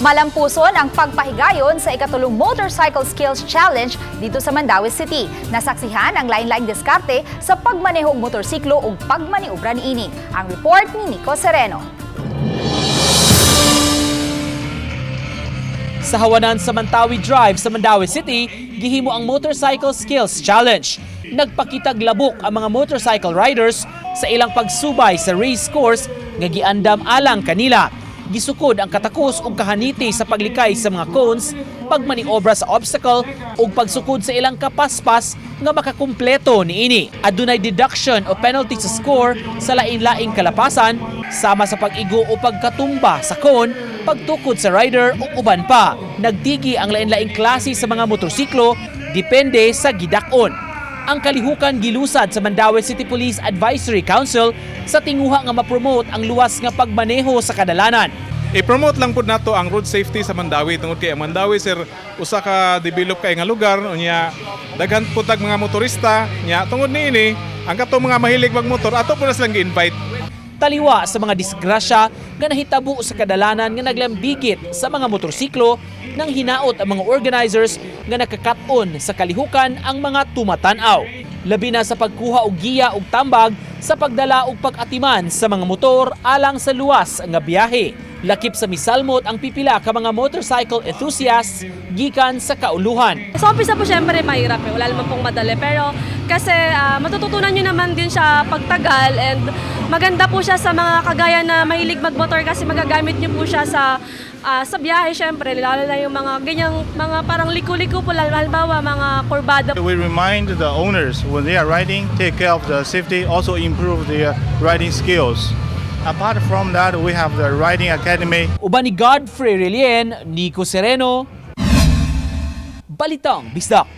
Malampuson ang pagpahigayon sa ikatulong Motorcycle Skills Challenge dito sa Mandaue City. Nasaksihan ang lain-laing diskarte sa pagmaneho og motorsiklo ug pagmaniobra niini. Ang report ni Nico Sereno. Sa hawanan sa Mantawi Drive sa Mandaue City, gihimo ang Motorcycle Skills Challenge. Nagpakitag labok ang mga motorcycle riders sa ilang pagsubay sa race course nga giandam alang kanila. Gisukod ang katakos ug kahaniti sa paglikay sa mga cones, pagmaniobra sa obstacle ug pagsukod sa ilang kapaspas nga makakumpleto niini. Adunay deduction o penalty sa score sa lain-laing kalapasan sama sa pag-igo o pagkatumba sa cone, pagtukod sa rider ug uban pa. Nagtigi ang lain-laing klase sa mga motorsiklo depende sa gidak-on. Ang kalihukan gilusad sa Mandaue City Police Advisory Council sa tinguha nga ma-promote ang luwas nga pagmaneho sa kadalanan. I-promote lang pud nato ang road safety sa Mandaue tungod kay ang Mandaue, sir, usa ka develop kay nga lugar, unya daghan pud tag mga motorista. Nya tungod niini, ang katong mga mahilig magmotor, ato pud na silang gi-invite. Taliwa sa mga disgrasya nga nahitabo sa kadalanan nga naglambigit sa mga motorsiklo, nang hinaot ang mga organizers nga nakakaton sa kalihukan ang mga tumatan-aw. Labi na sa pagkuha og giya og tambag sa pagdala og pag-atiman sa mga motor alang sa luwas nga biyahe. Lakip sa misalmot ang pipila ka mga motorcycle enthusiasts gikan sa kauluhan. Sa umpisa po, syempre mahirap eh. Wala naman pong madali. Pero kasi matututunan nyo naman din siya pagtagal and maganda po siya sa mga kagaya na mahilig magmotor kasi magagamit nyo po siya sa biyahe, syempre. Lalo na yung mga ganyang mga parang liko-liko po. Halimbawa, mga kurbada. We remind the owners when they are riding, take care of the safety, also improve their riding skills. Apart from that, we have the riding academy. Uban ni Godfrey Relien, Nico Sereno, Balitang Bisdak.